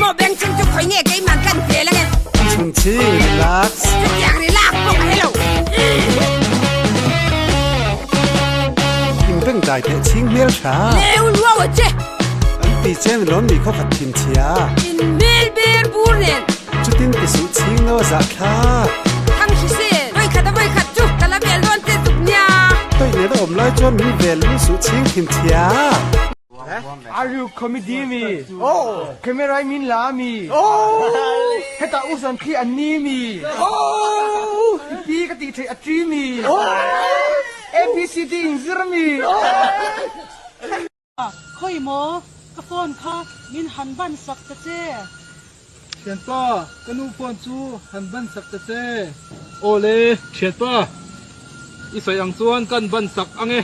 Maw bengchheng chu khawi nge keimah kan vel ange. Chhunchhi relax. Chutiang relax pawh ka helo. In beng dai theh chhing hmel tha. Leu luau a che. An ti chen lawm mi khaw khat thin chhia. In hmel ber bur nen. Chutin ti suh chhing no a zah thlak. Thang hrisel, vawi khat a vawi khat chu ka la vel dawn che tuk nia. Tawih nen a awm lai chuan min vel lung suh chhing thin chhia. Are you comedy mi? Camera i min la mi? Hetah u zan khi an ni mi? I pi ka tih theih a ṭi mi? ABCD in zir mi? Khawi maw, ka phone kha min han ban sak ta che. Thianpa, ka nu phone chu han ban sak ta che. Awle, thianpa, i sawi ang chuan kan ban sak ang e.